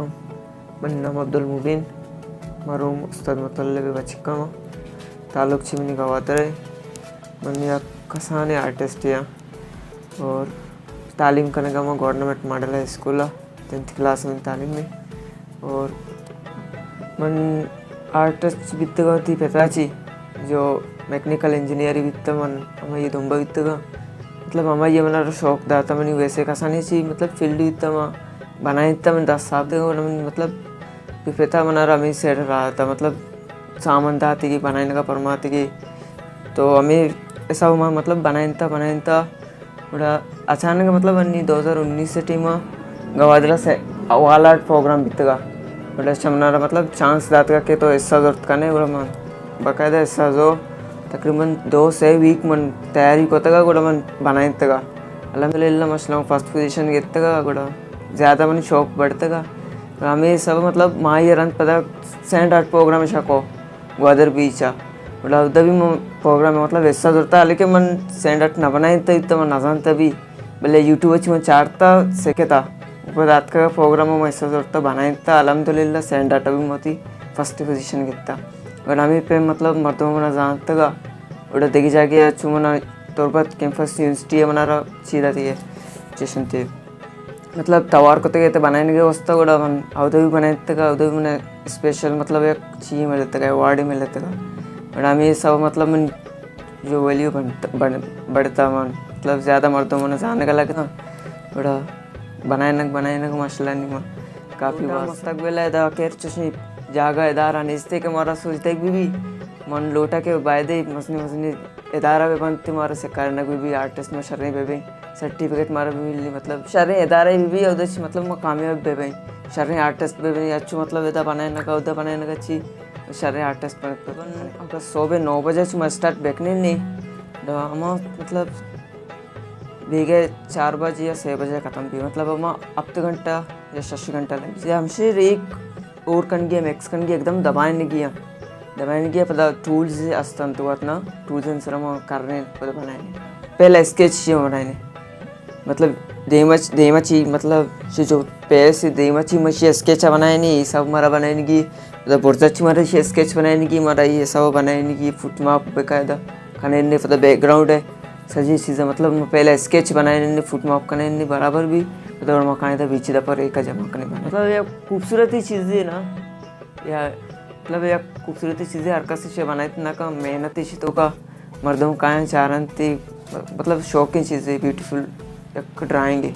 منی نام عبدالمبین، مروم استاد مطلب بچکاں، تعلق چی منی گوادر ہے۔ من یک کسانیں آرٹسٹ ہاں اور تعلیم کنگا ما government model high school, tenth class من تعلیم میں۔ اور من آرٹسٹ بیتگاں تی پتا چی جو میکینیکل انجینئری بیتا، من ہمائی دنبا بیتگاں۔ مطلب ہمائی منا رو شوق داتا، منی ویسے کسانی چی مطلب فیلڈ بیتا، ما بنائینتا، من دس سال دے گڑا من مطلب پتا منا را ہمیں سیٹ رہا تھا، مطلب سامان داتگی بنائینگا پرماتگی۔ تو ہمیں حساب ما مطلب بنائینتا بنائینتا گڑا اچانک مطلب انی دو ہزار انیس ٹیم گوادر سے اوال آرٹ پروگرام بیتگا۔ گڑا چمنارا مطلب چانس داتگا کہ تو حصہ زرت کنے، گڑا من باقاعدہ حصہ زو۔ تقریباً دو سے ویک من تیاری کتگا، گڑا من بنائینتگا۔ الحمدللہ ماشاءاللہ من فرسٹ پوزیشن گیتگا، گڑا زیادہ منی شوق بڑھتگا۔ گڑا ہمیں سب مطلب ماہی رند پدا سینڈ آرٹ پروگرام شکو گوادر بیچ ء۔ گڑا اودا بھی من پروگرام مطلب حصہ زرتا، لیکن من سینڈ آرٹ نہ بنائینتا، تو من نزانتا بھی، بلے یوٹیوب چ من چارتا سکھتا۔ پدا اتکا پروگرام من حصہ زرتا بنائینتا، الحمدللہ سینڈ آرٹ بھی موتی فرسٹ پوزیشن گیتا۔ گڑا ہمیں پہ مطلب مردم منا زانتگا۔ گڑا دگہ جاگہ چو منا تربت کیمپس یونیورسٹی منا را چی داتی ہے، چشن تے مطلب توار کتگے تے بنائینگے واسطہ، گڑا من اودا بھی بنائینتگا، اودا بھی من اسپیشل مطلب یک چیز ملتگا، ایوارڈ ملتگا۔ گڑا ہمیں سب مطلب من جو ویلیو بنت-، بن-، بڑھتا من مطلب زیادہ مردم من زانگا لگتا۔ گڑا بنائینگ، بنائینگ ماشاءاللہ نی من کافی لوٹاں واست۔ مستقبل ہے دا خیر چشیں جاگہ ادارہ نیستے کہ مارا سوچتے بھی بھی من لوٹا کہ بایدے مزنی مزنی ادارہ بہ بنت، مارا سکارنگ بہ بی، آرٹسٹ ما شریں بہ بیں، سرٹیفکیٹ مارا بہ ملی، مطلب شریں ادارہ بہ بی، اودش مطلب ما کامیاب بہ بیں، شریں آرٹسٹ بہ بیں، اچو مطلب ادا بنائینگا، ادا بنائینگا چی، شریں آرٹسٹ بنت۔ اگر صبح نو بجہ چی ما اسٹارٹ بکنیں نی، دا ہما مطلب بیگہ چار بجہ یا سے بجہ ختم بی، مطلب ہما ہفت گھنٹہ یا شش گھنٹہ لگی۔ یا ہمشی ریک اور کنگی، مکس کنگی، ایک دم دبائنگی۔ دبائنگی پدا ٹولز استن تو اتنا، ٹولز سر ما کرنے پدا بنائیں۔ پہلے اسکیچ چی بنائیں، مطلب دیمچ، دیمچی، مطلب چی جو پیس دیمچی مشی اسکیچ بنائیں، یہ سب مارا بنائیں گی۔ پدا برزا چی مارا یہ اسکیچ بنائیں گی، مارا یہ سب بنائیں گی، فٹ ماپ باقاعدہ کنیں، پدا بیک گراؤنڈ ہے۔ سجی چیزاں مطلب ما پہلے اسکیچ بنائیں، فٹ ماپ کنیں برابر بھی، پدا ما کائیں تا بیچی دا پر ایک جمع کنیں بنائیں۔ مطلب یہ خوبصورتی چیزے نا، یا مطلب یک خوبصورتی چیزے ہر کس چے بنائیت نہ کن، محنت ایشی تو کا مردم کائیں چارن تی، مطلب شوقیں چیزے، بیوٹیفل یک ڈرائنگ ہے۔